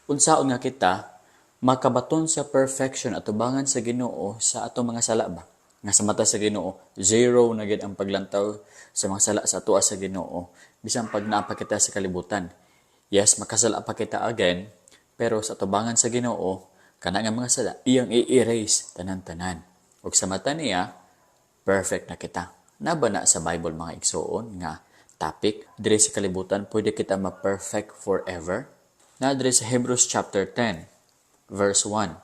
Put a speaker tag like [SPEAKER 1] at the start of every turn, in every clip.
[SPEAKER 1] Unsaon nga kita makabaton sa perfection atubangan sa Ginoo sa atong mga sala ba? Nga sa mata sa Ginoo, zero na gid ang paglantaw sa mga sala sa atoa sa Ginoo bisan pag naa pa kita sa kalibutan. Yes, makasala pa kita again, pero sa atubangan sa Ginoo, kana nga mga sala iyang i-erase tanan-tanan. Ug sa mata niya, perfect na kita. Naa ba na sa Bible, mga igsuon, nga topic diri sa kalibutan pwede kita ma-perfect forever? Na diri sa Hebrews chapter 10 verse 1.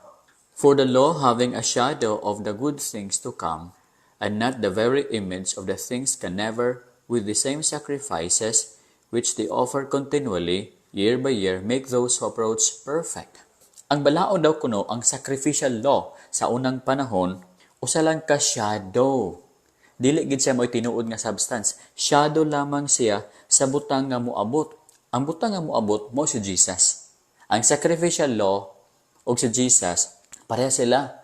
[SPEAKER 1] "For the law, having a shadow of the good things to come, and not the very image of the things, can never, with the same sacrifices which they offer continually, year by year, make those who approach perfect." Ang balaod daw kuno, ang sacrificial law sa unang panahon, usa lang ka shadow. Dili gid siya mo'y tinuod nga substance. Shadow lamang siya sa butang nga moabot. Ang butang nga moabot mao si Jesus. Ang sacrificial law ug si Jesus, pareha sila.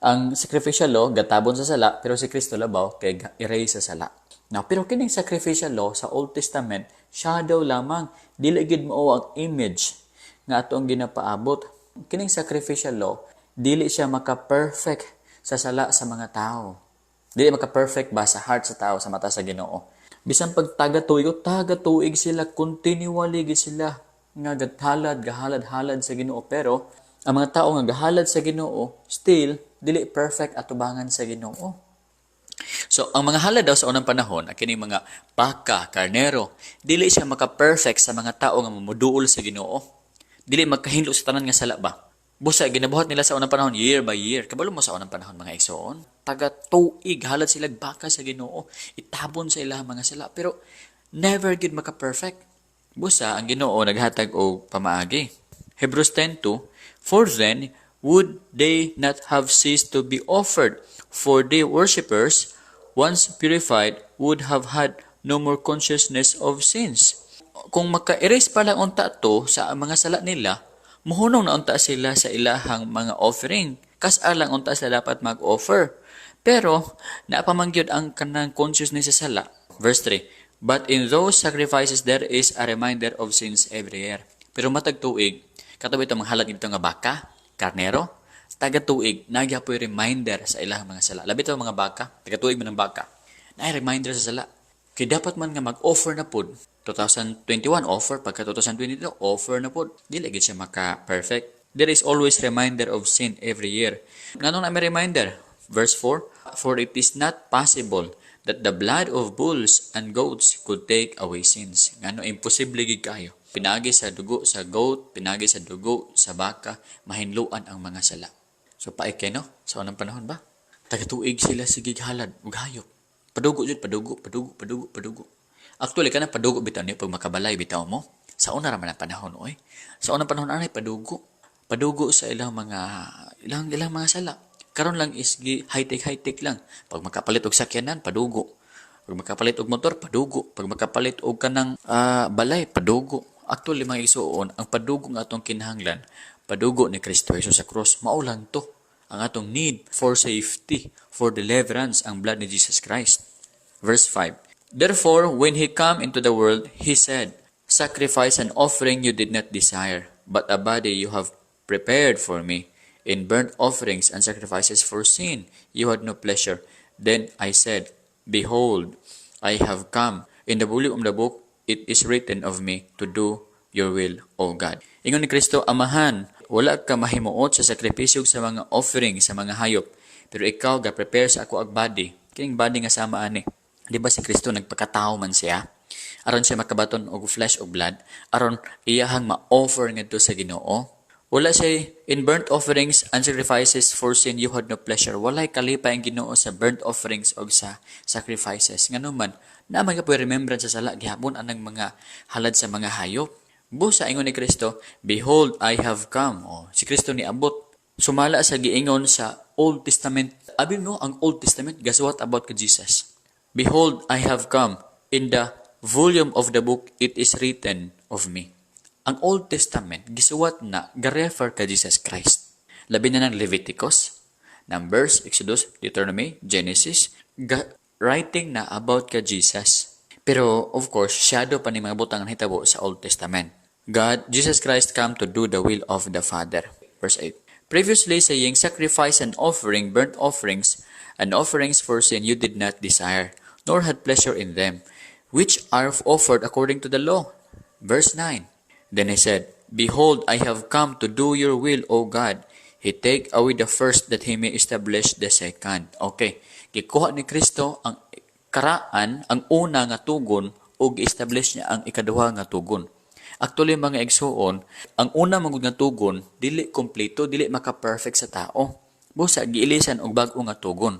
[SPEAKER 1] Ang sacrificial law gatabon sa sala, pero si Kristo labaw kay erase sa sala. Now, pero kining sacrificial law sa Old Testament, shadow lamang, dili gid mao ang image nga atong ginapaabot. Kining sacrificial law, dili siya maka-perfect sa sala sa mga tao. Dili maka-perfect ba sa heart sa tao sa mata sa Ginoo. Bisan pag taga-tuig, taga-tuig sila, continually gid sila nga gahalad, gahalad-halad sa Ginoo, pero ang mga tao nga gahalad sa Ginoo still dili perfect atubangan sa Ginoo. So, ang mga halad daw sa unang panahon, ang kining mga baka, karnero, dili siya maka-perfect sa mga tao nga mamuduol sa Ginoo. Dili magkahinlo sa tanan nga sala ba? Busa ginabuhat nila sa unang panahon year by year. Kabalo mo sa unang panahon, mga igsoon, taga tuig halad sila baka sa Ginoo, itabon sa ilang mga sala, pero never gid maka-perfect. Busa ang Ginoo naghatag og pamaagi. Hebrews 10:2. "For then would they not have ceased to be offered, for the worshippers, once purified, would have had no more consciousness of sins." Kung maka-erase pa lang unta to sa mga sala nila, muhunong na unta sila sa ilahang mga offering. Kas-a lang unta sila dapat mag-offer. Pero naa pa man gyud ang kanang consciousness sa sala. Verse 3. "But in those sacrifices there is a reminder of sins every year." Pero matag tuig, kato ito mga halad dito nga baka, karnero, taga tuig, nagyapoy reminder sa ilang mga sala. Labi ito mga baka, taga tuig man ang baka. Naay reminder sa sala. Kaya dapat man nga mag-offer na pud. 2021 offer, pagka 2022 offer na pud. Dili gid siya maka-perfect. There is always reminder of sin every year. Nganong na may reminder? Verse 4, "For it is not possible that the blood of bulls and goats could take away sins." Ngano imposible gid kayo. Pinagi sa dugo sa goat, pinagi sa dugo sa baka, mahinluan ang mga sala. So paik kay no? Sa unang panahon ba? Tagatuig sila sige halad ug hayop. Padugo jud, padugo, padugo, padugo, padugo. Actually, kana padugo bitaw niyo pag makabalay bitaw mo. Sa una ra man ang panahon oy. Sa unang panahon anay padugo. Padugo sa ilang mga ilang ilang mga sala. Karon lang is gi high-tech high-tech lang. Pag makapalit og sakyanan, padugo. Pag makapalit og motor, padugo. Pag makapalit og kanang balay, padugo. Actually, mga igsuon, ang padugo nga atong kinahanglan, padugo ni Kristo Jesus sa cross. Mao lang to ang atong need for safety, for deliverance, ang blood ni Jesus Christ. Verse 5. "Therefore, when He come into the world, He said, 'Sacrifice and offering you did not desire, but a body you have prepared for me. In burnt offerings and sacrifices for sin you had no pleasure. Then I said, Behold, I have come. In the volume of the book it is written of me, to do your will, O God.'" Ingon ni Kristo, "Amahan, wala ka mahimuot sa sakripisyo sa mga offering sa mga hayop, pero ikaw ga-prepare sa ako ag body." Kining body nga sama ani. Di ba si Kristo nagpakatao man siya? Aron siya makabaton og flesh og blood, aron iyahang ma-offer ngadto sa Ginoo. Wala siya, "In burnt offerings and sacrifices for sin you had no pleasure." Walay kalipay ang Ginoo sa burnt offerings og sa sacrifices. Ngano man, naa man poy remembrance sa sala gihapon anang mga halad sa mga hayop. Busa ingon ni Kristo, "Behold, I have come." Oh, si Kristo ni abot. Sumala sa giingon sa Old Testament. Abi mo ang Old Testament gasuwat about kay Jesus. "Behold, I have come. In the volume of the book it is written of me." Ang Old Testament gisuwat na ga-refer kay Jesus Christ. Labi na ng Leviticus, Numbers, Exodus, Deuteronomy, Genesis, ga writing na about kay Jesus. Pero of course, shadow pa ni mga butang nahitabo sa Old Testament. God, Jesus Christ come to do the will of the Father. Verse 8. Previously saying, "Sacrifice and offering, burnt offerings, and offerings for sin you did not desire, nor had pleasure in them, which are offered according to the law." Verse 9. Then he said, "Behold, I have come to do your will, O God." He take away the first that he may establish the second. Okay. Gikuha ni Kristo ang karaan, ang una nga tugon, ug gi-establish niya ang ikaduha nga tugon. Actually, mga igsuon, ang una man gud nga tugon dili kompleto, dili maka-perfect sa tao. Busa giilisan og bag-o nga tugon.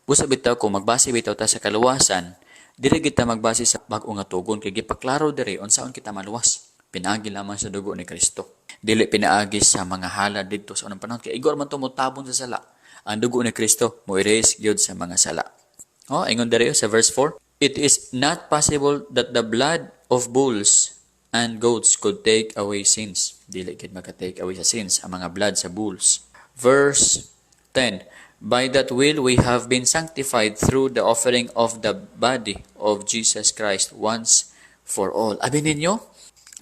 [SPEAKER 1] Busa bitaw kung magbase bitaw ta sa kaluwasan, diri kita magbase sa bag-o nga tugon kay gipaklaro diri unsaon kita maluwas. Pinaagi lamang sa dugo ni Kristo. Dili pinaagi sa mga halad didto sa unang panahon kay igor man to motabon sa sala. Ang dugo ni Kristo mo erase gyud sa mga sala. Oh, ingon diri sa verse 4, "It is not possible that the blood of bulls and goats could take away sins." Dili gid maka-take away sa sins ang mga blood sa bulls. Verse 10, "By that will we have been sanctified through the offering of the body of Jesus Christ once for all." Abi ninyo,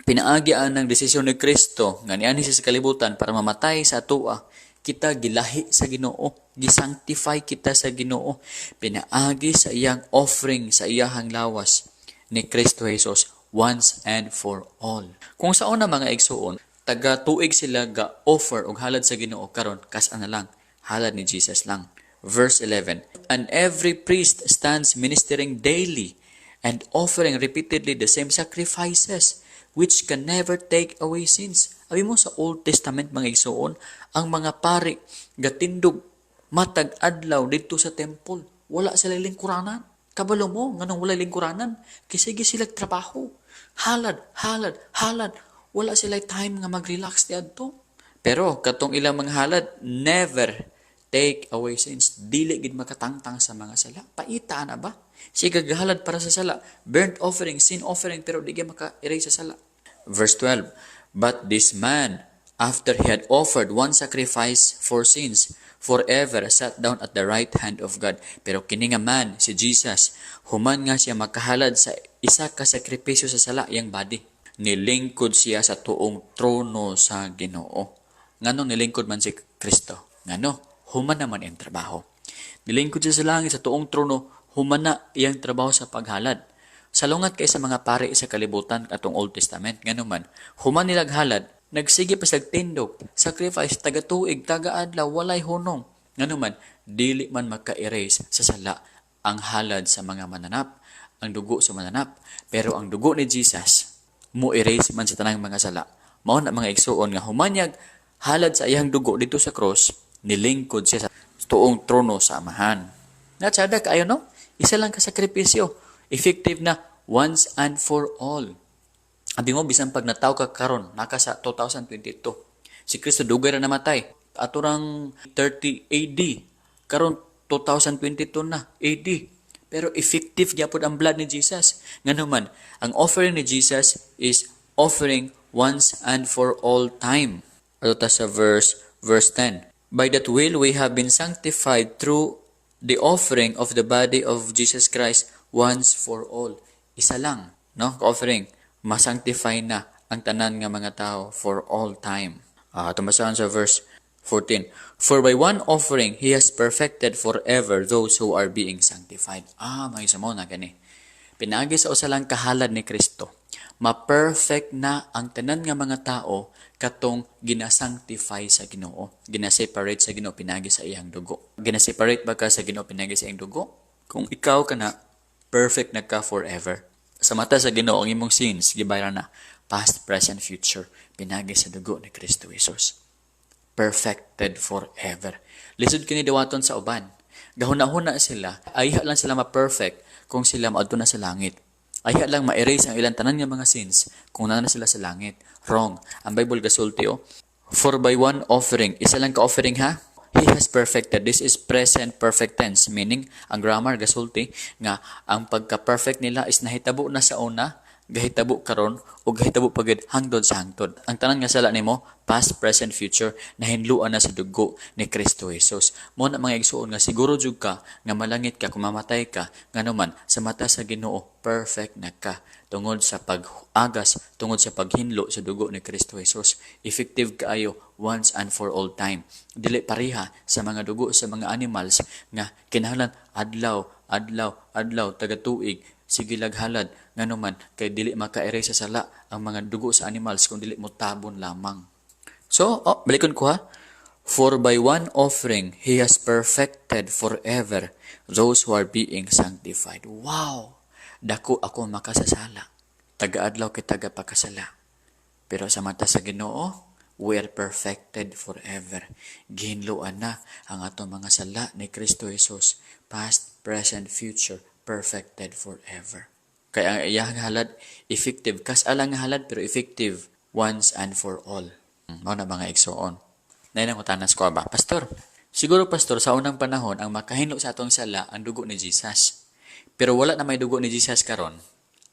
[SPEAKER 1] pinaagi ang ng desisyon ni Kristo nga nianhi siya sa kalibutan para mamatay sa atoa, kita gilahi sa Ginoo, gisanctify kita sa Ginoo pinaagi sa iyang offering sa iyahang lawas ni Kristo Jesus once and for all. Kung sa una, mga igsuon, taga tuig sila ga offer og halad sa Ginoo, karon kas na lang, halad ni Jesus lang. Verse 11, "And every priest stands ministering daily and offering repeatedly the same sacrifices, which can never take away sins." Abi mo sa Old Testament, mga igsuon, ang mga pari gatindog matag adlaw didto sa temple. Wala sila lingkuranan. Kabalo mo nganong wala lingkuranan? Kay sige sila trabaho. Halad, halad, halad. Wala sila time nga mag-relax diadto. Pero katong ilang mga halad never take away sins. Dili gid makatangtang sa mga sala. Paita na ba? Sige gahalad para sa sala. Burnt offering, sin offering, pero di gyud maka-erase sa sala. Verse 12. "But this man, after he had offered one sacrifice for sins, forever sat down at the right hand of God." Pero kini nga man, si Jesus, human nga siya makahalad sa isa ka sakripisyo sa sala, iyang body, nilingkod siya sa tuong trono sa Ginoo. Nganong nilingkod man si Kristo? Ngano? Human naman iyang trabaho. Nilingkod siya sa langit sa tuong trono, human na iyang trabaho sa paghalad. Salungat kay sa mga pari sa kalibutan atong Old Testament, ngano man, human nilag halad, nagsige pa sa tindog, sacrifice, taga-tuig, taga-adlaw, walay hunong. Ngano man, dili man maka-erase sa sala ang halad sa mga mananap, ang dugo sa mananap. Pero ang dugo ni Jesus, mo erase man sa tanang mga sala. Mao na, mga igsuon, nga human niyag halad sa iyang dugo dito sa cross, nilingkod siya sa tuong trono sa Amahan. Natsada kaayo, no? Isa lang ka sakripisyo. Effective na once and for all. Abi mo, bisan pag nataw ka karon, naka sa 2022. Si Kristo dugay ra namatay. Atorang 30 AD. Karon 2022 na AD. Pero effective gyapon ang blood ni Jesus. Ngano man, ang offering ni Jesus is offering once and for all time. Ato ta sa verse 10. "By that will we have been sanctified through the offering of the body of Jesus Christ once for all." Isa lang, no? Offering, masanctify na ang tanan nga mga tao for all time. Tumasahan sa verse 14. "For by one offering he has perfected forever those who are being sanctified." May isa mo na gani. Pinaagi sa usa lang kahalad ni Kristo, ma-perfect na ang tanan nga mga tao katong gina-sanctify sa Ginoo, gina-separate sa Ginoo pinaagi sa iyang dugo. Gina-separate ba ka sa Ginoo pinaagi sa iyang dugo? Kung ikaw kana, perfect na ka forever. Sa mata sa Ginoo, ang imong sins gibayran na, past, present, future, pinaagi sa dugo ni Kristo Jesus. Perfected forever. Lisod kini dawaton sa uban. Gahuna-huna sila, ayha lang sila ma-perfect kung sila maadto na sa langit. Ayha lang ma-erase ang ilang tanan nga mga sins kung naa na sila sa langit. Wrong. Ang Bible gasulti oh. "For by one offering," isa lang ka offering ha, "he has perfected." This is present perfect tense, meaning ang grammar gasulti nga ang pagka-perfect nila is nahitabo na sa una Gahitabo karon o gahitabo pa gid hangtod sa hangtod. Ang tanan nga sala nimo, past, present, future, nahinluan na sa dugo ni Kristo Jesus. Mo na, mga igsuon, nga siguro jud ka nga malangit ka kung mamatay ka, ngano man sa mata sa Ginoo perfect na ka tungod sa pag-agas, tungod sa paghinlo sa dugo ni Kristo Jesus. Effective kaayo, once and for all time. Dili pareha sa mga dugo sa mga animals nga kinahanglan adlaw, adlaw, adlaw, taga tuig sige laghalad, ngano man kay dili maka-erase sa sala ang mga dugo sa animals kung dili mo tabon lamang. So, oh, balikon ko ha. For by one offering he has perfected forever those who are being sanctified. Wow! Dako ako makasasala. Taga-adlaw kay taga pakasala. Pero sa mata sa Ginoo, we are perfected forever. Gihinloan na ang atong mga sala ni Kristo Jesus. Past, present, future, perfected forever. Kaya ang iyang halad, effective. Kas-a lang nga halad, pero effective once and for all. Mao na, mga igsoon. Naay nangutana sa akoa ba? "Pastor, siguro, Pastor, sa unang panahon, ang makahinlo sa atong sala, ang dugo ni Jesus. Pero wala na may dugo ni Jesus karon.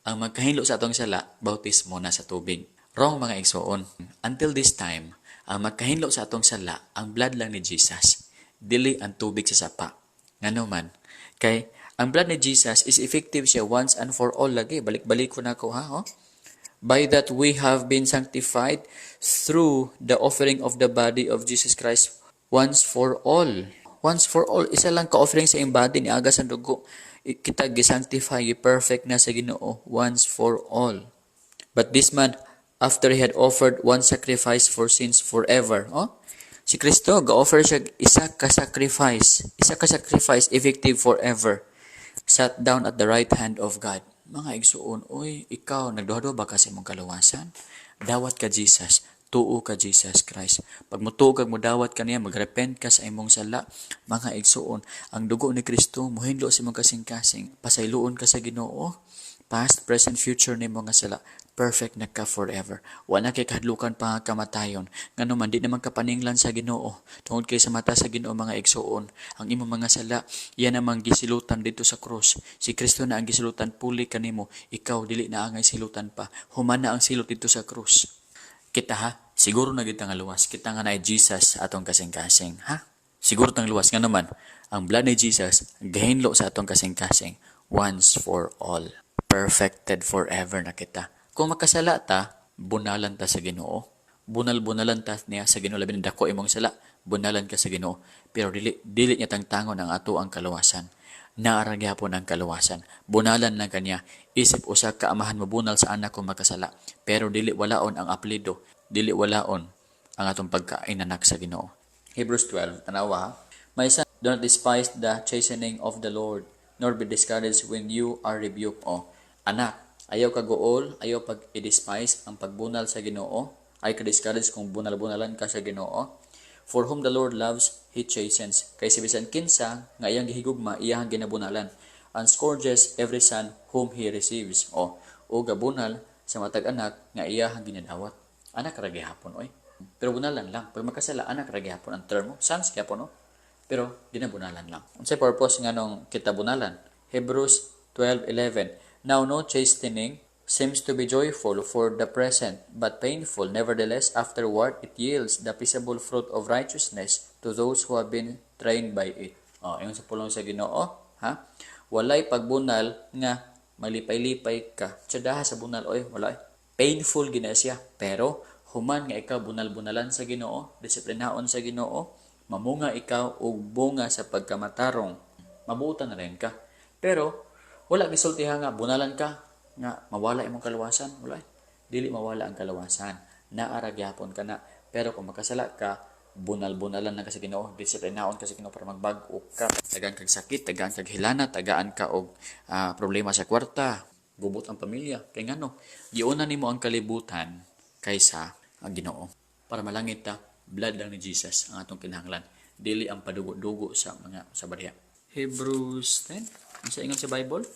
[SPEAKER 1] Ang magkahinlo sa atong sala, bautismo na sa tubig." Wrong, mga igsoon. Until this time, ang magkahinlo sa atong sala, ang blood lang ni Jesus. Dili ang tubig sa sapa. Ngano man, kay ang blood ni Jesus is effective siya once and for all lagi. Balik-balik ko na ko ha. Oh? By that we have been sanctified through the offering of the body of Jesus Christ once for all. Once for all. Isa lang ka-offering sa iyang body ni agas ang dugo. Kita gisanctify, perfect na sa Ginoo once for all. But this man, after he had offered one sacrifice for sins forever. Oh? Si Kristo, ga-offer siya isa ka sacrifice. Isa ka sacrifice effective forever. Sat down at the right hand of God. Mga igsuon, oy, ikaw, nagduha ba ka sa imong kaluwasan? Dawat ka Jesus, tuo ka Jesus Christ. Pag mutuo kag mudawat ka niya, magrepent ka sa imong sala, mga igsuon, ang dugo ni Kristo muhinlo sa imong kasing-kasing. Pasayloon ka sa Ginoo, past, present, future nimo nga sala, perfect na ka forever. Wala kay kahadlukan pa nga kamatayon. Ngano man di naman ka paninglan sa Ginoo. Tungod kay sa mata sa Ginoo, mga igsuon, ang imong mga sala, iya namang gisilutan dito sa krus. Si Kristo na ang gisilutan puli kanimo. Ikaw dili na angay silutan pa. Human na ang silot dito sa krus. Kita ha, siguro na kita nga luwas. Kita nga na Jesus atong kasing-kasing, ha? Siguro tang luwas, ngano man ang blood ni Jesus gahinlo sa atong kasing-kasing once for all. Perfected forever na kita. Kung makasala ta, bunalan ta sa Ginoo. Bunal-bunalan ta niya sa Ginoo, labi na dako imong sala, bunalan ka sa Ginoo. Pero dili dili niya tangtangon ang ato ang kaluwasan. Naara gyapon ang kaluwasan. Bunalan lang kanya. Isip usa ka amahan mobunal sa anak kung makasala. Pero dili walaon ang apelyido, dili walaon ang atong pagkainanak sa Ginoo. Hebrews 12, tanawa ha. My son, do not despise the chastening of the Lord, nor be discouraged when you are rebuked. O, anak, ayaw kaguol, ayaw pag i-despise ang pagbunal sa Ginoo, ay ka-discourage kung bunal-bunalan ka sa Ginoo. For whom the Lord loves, He chastens. Kay si bisan kinsa nga iyang gihigugma, iyang ginabunalan. And scourges every son whom He receives. O, o gabunal sa matag anak nga iyahang ginadawat. Anak ra gihapon oy. Pero bunalan lang. Pag makasala, anak ra gihapon ang term mo. Sons gihapon no. Pero ginabunalan lang. Unsay purpose nganong kita bunalan? Hebrews 12:11. Now no chastening seems to be joyful for the present, but painful. Nevertheless, afterward, it yields the peaceable fruit of righteousness to those who have been trained by it. Oh, ingon sa pulong sa Ginoo, ha? Walay pagbunal nga malipay-lipay ka. Tsadaha sa bunal oy, wala. Painful gina siya, pero human nga ikaw bunal-bunalan sa Ginoo, disiplinaon sa Ginoo, mamunga ikaw og bunga sa pagkamatarong. Mabuotan na rin ka. Pero wala gisultiha nga bunalan ka nga mawala imong kaluwasan, wala. Dili mawala ang kaluwasan. Naara gyapon ka na. Pero kung makasala ka, bunal-bunalan na ka sa Ginoo, disiplinaon ka sa Ginoo para magbag-o ka. Tagaan kag sakit, tagaan kag hilana, tagaan ka og problema sa kwarta, gubot ang pamilya. Kay ngano, giuna nimo ang kalibutan kaysa ang Ginoo. Para malangit ta, blood lang ni Jesus ang atong kinahanglan. Dili ang padugo-dugo sa mga sa barya. Hebrews 10. Unsa ingon sa Bible?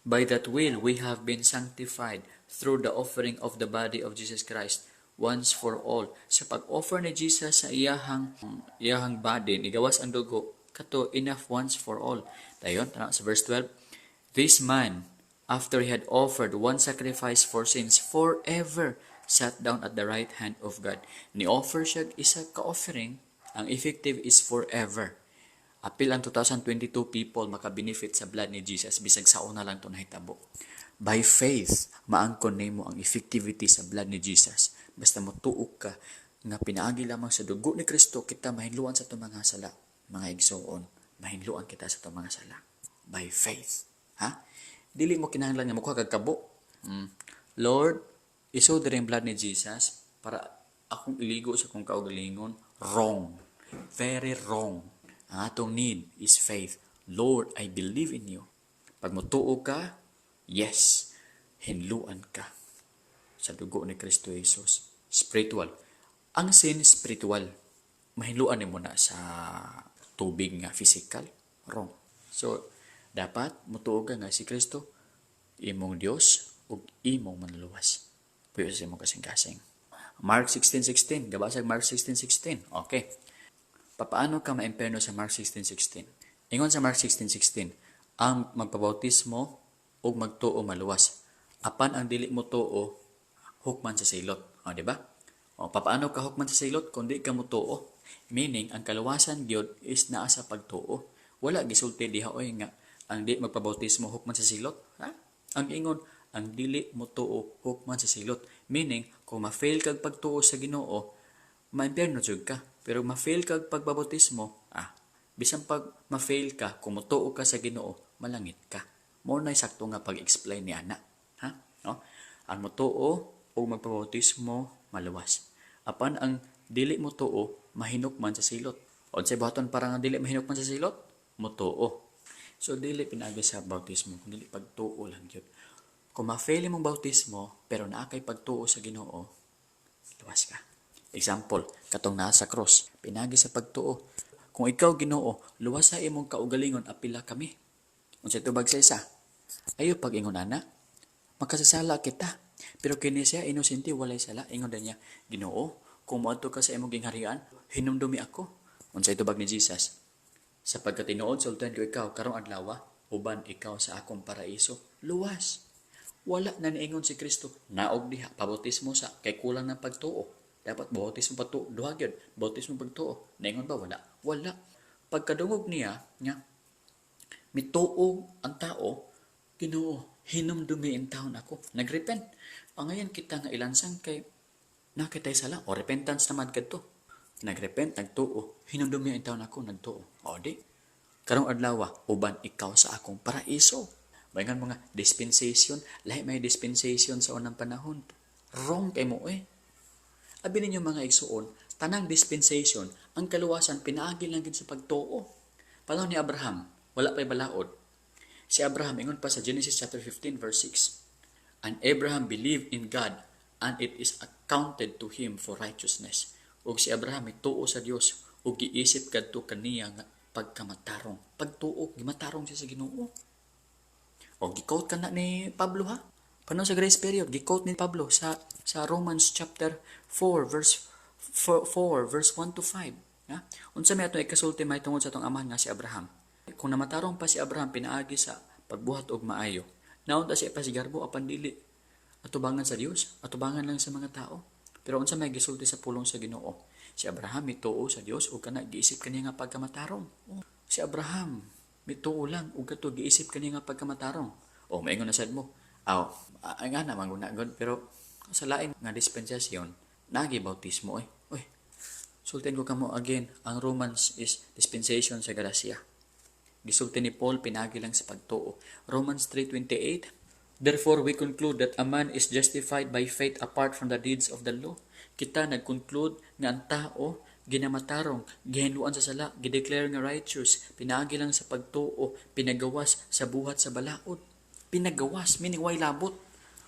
[SPEAKER 1] By that will we have been sanctified through the offering of the body of Jesus Christ once for all. Sa pag-offer ni Jesus sa iyahang body, nigawas ang dugo, kato enough once for all. Dayon, tanaw sa verse 12. This man, After he had offered one sacrifice for sins forever, sat down at the right hand of God. Ni-offer siya isa ka offering, ang effective is forever. Apil ang 2022 people maka-benefit sa blood ni Jesus bisag sa una lang to nahitabo. By faith, maangkon nimo ang effectivity sa blood ni Jesus. Basta motuo ka nga pinaagi lamang sa dugo ni Kristo kita mahinluan sa atong mga sala, mga igsoon. Mahinluan kita sa atong mga sala. By faith. Ha? Dili mo kinahanglan nga mokuha kag kabo. Lord, isod rin blood ni Jesus para akong iligo sa akong kaugalingon. Wrong. Very wrong. Ang atong need is faith. Lord, I believe in you. Pag motuo ka, yes, hinluan ka sa dugo ni Kristo Jesus. Spiritual. Ang sin, spiritual. Mahinluan nimo na sa tubig nga physical. Wrong. So, dapat motuo ka nga si Kristo imong Dios ug imong manluluwas. Puyo sa imong kasing-kasing. Mark 16:16. Gabasag Mark 16:16. Okay. Papaano ka maimpierno sa Mark 16:16? Ingon sa Mark 16:16, ang magpabautismo ug magtuo maluwas. Apan ang dili mo tuo, hukman sa silot. O, di ba? O, papaano ka hukman sa silot kung di ka motuo? Meaning, ang kaluwasan gyud is naa sa pagtuo. Wala gisulti diha oy nga ang di magpabautismo hukman sa silot. Ha? Ang ingon, ang dili mo tuo hukman sa silot. Meaning, kung ma-fail kag pagtuo sa Ginoo, maimpierno jud ka. Pero ma-fail kag pagbabautismo, bisan pag ma-fail ka, kung motuo ka sa Ginoo, malangit ka. Mao na sakto nga pag-explain ni ana. Ha? No? Ang motuo o magpabautismo, maluwas. Apan ang dili mo tuo, mahinukman sa silot. Unsay buhaton para nga dili mahinukman sa silot? Motuo. So dili pinaagi sa bautismo, kun dili pagtuo lang gyud. Kung ma-fail imong bautismo pero naa kay pagtuo sa Ginoo, luwas ka. Example, katong naa sa cross, pinaagi sa pagtuo. Kung ikaw Ginoo, luwas sa imong kaugalingon, apila kami. Unsay tubag sa isa? Ayo pag-ingon ana, makasasala kita. Pero kini siya inosente, walay sala. Ingon din niya, Ginoo, kung moadto ka sa imong gingharian, hinumdumi ako. Unsay tubag ni Jesus? Sapagkat tinuod sultihan ko ikaw karong adlaw, uban ikaw sa akong paraiso. Luwas. Wala na niingon si Kristo. Naog diha, pabautismo sa kay kulang ng pagtuo. Dapat bautismo pagtuo, duha gyud, bautismo pagtuo. Niingon ba wala? Wala. Pagkadungog niya nga mituo ang tao, Ginoo, hinumdumi in taon ako. Nagrepent. Pangayan kita nga ilansang kay nakitay sala o repentance naman kadto. Nagrepent, nagtuo, hinumdumi in taon ako, nagtuo. O di, karong adlaw, uban ikaw sa akong paraiso. Bayngan mga dispensation, lahi may dispensation sa unang panahon. Wrong kay mo eh. Abi ninyo mga igsuon, tanang dispensation, ang kaluwasan pinaagi lang gid sa pagtuo. Panahon ni Abraham, wala pa'y balaod. Si Abraham ingon pa sa Genesis chapter 15 verse 6. And Abraham believed in God and it is accounted to him for righteousness. Ug si Abraham mituo sa Dios ug giisip kadto kaniya nga pagkamatarong. Pagtuo, gimatarong siya sa Ginoo. O gi-quote ka na ni Pablo ha. Panahon sa grace period, gi-quote ni Pablo sa Romans chapter 4 verse 4, 4 verse 1 to 5. Ha? Unsa may atong ikasulti may tungod sa atong amahan nga si Abraham? Kung namatarong pa si Abraham pinaagi sa pagbuhat og maayo, naunta siya pasigarbo apan dili atubangan sa Dios, atubangan lang sa mga tao. Pero unsa may gisulti sa pulong sa Ginoo? Si Abraham mituo sa Dios ug kana giisip kaniya nga pagkamatarong. Oh, si Abraham mituo lang ug kadto giisip kaniya nga pagkamatarong. O maingon na sad mo. Aw, ay nga na manguna god pero sa lain nga dispensasyon nagi bautismo eh. Uy, sultin ko kamo again, ang Romans is dispensation sa grasya. Gisulti ni Paul pinaagi lang sa pagtuo. Romans 3:28. Therefore we conclude that a man is justified by faith apart from the deeds of the law. Kita nag-conclude nga ang tao ginamatarong, gihinluan sa sala, gideclare nga righteous, pinaagi lang sa pagtuo, pinagawas sa buhat sa balaod. Pinagawas, meaning way labot.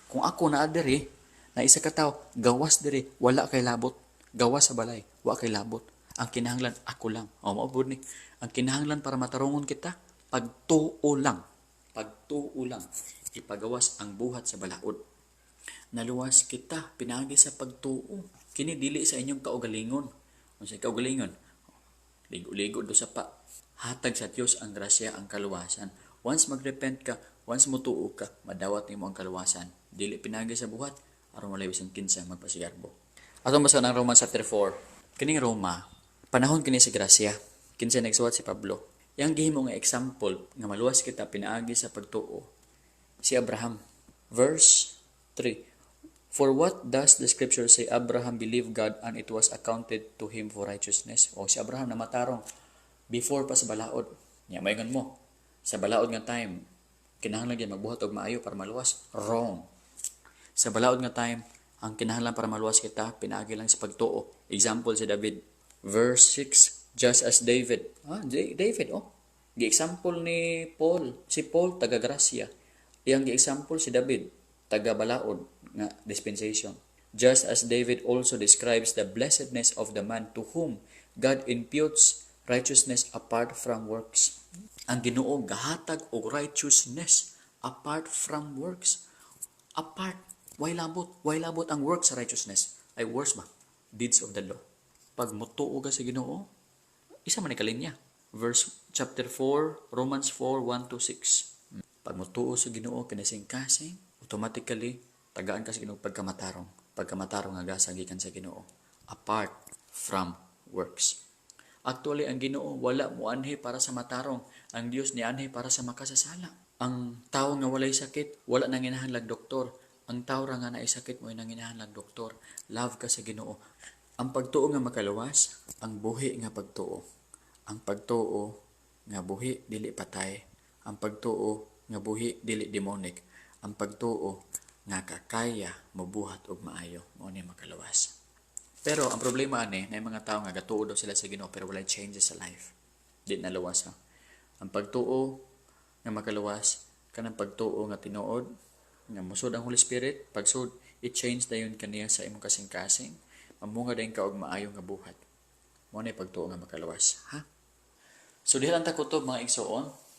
[SPEAKER 1] Kung ako naa diri, na isa ka tawo, gawas diri, wala kay labot. Gawas sa balay, wa kay labot. Ang kinahanglan ako lang. O mao ni. Ang kinahanglan para matarungon kita, pagtuo lang. Pagtuo lang. Ipagawas ang buhat sa balaod. Naluwas kita pinaagi sa pagtuo. Kini dili sa inyong kaugalingon. Unsay kaugalingon? Ligo-ligo do sa pa. Hatag sa Dios ang grasya, ang kaluwasan. Once magrepent ka, Once motuo ka, madawat nimo ang kaluwasan. Dili pinaagi sa buhat aron walay bisan kinsa magpasigarbo. Atong basahon ang Romans chapter 4. Kining Roma, panahon kini sa grasya. Kinsa nagsuwat? Si Pablo. Yang gihimo nga example nga maluwas kita pinaagi sa pagtuo, si Abraham. Verse 3. "For what does the scripture say? Abraham believed God and it was accounted to him for righteousness." O si Abraham na matarong before pa sa balaod. Nya maingon mo, sa balaod nga time, kinahanglan gyud magbuhat og maayo para maluwas. Wrong. Sa balaod nga time, ang kinahanglan para maluwas kita pinaagi lang sa pagtuo. Example, si David. Verse 6, just as David. Ah, David, oh. Gi-example ni Paul. Si Paul, taga Gracia. Iyang gi-example si David, taga balaod nga dispensation. "Just as David also describes the blessedness of the man to whom God imputes righteousness apart from works." Ang Ginoo gahatag og righteousness apart from works. Apart, way labot, way labot ang works sa righteousness. Ay, works ba? Deeds of the law. Pag mutuo ka sa Ginoo, isa man ni ka linya. Verse chapter 4, Romans 4, 1 to 6. Pag mutuo sa Ginoo kinasing-kasing, automatically tagaan ka sa Ginoo pagkamatarong. Pagkamatarong nga gasa gikan sa Ginoo apart from works. Actually, ang Ginoo wala moanhi para sa matarong. Ang Dios nianhi para sa makasasala. Ang tao nga walay sakit, wala nanginahanglag doktor. Ang tao ra nga naay sakit, mo'y nanginahanglag doktor. Love ka sa Ginoo. Ang pagtuo nga makaluwas, ang buhi nga pagtuo. Ang pagtuo nga buhi, dili patay. Ang pagtuo nga buhi, dili demonic. Ang pagtuo nga kakaya mobuhat og maayo, mao ni makaluwas. Pero ang problema ani, na mga tao nga gatuo daw sila sa Ginoo pero walay changes sa life. Di na luwas ha. Ang pagtuo nga makaluwas, kanang pagtuo nga tinuod nga musod ang Holy Spirit, pagsud, i-change dayon kaniya sa imong kasing-kasing, mamunga dayon ka og maayo nga buhat. Mao na pagtuo nga makaluwas, ha? So diha lang ta kutob, mga igsoon.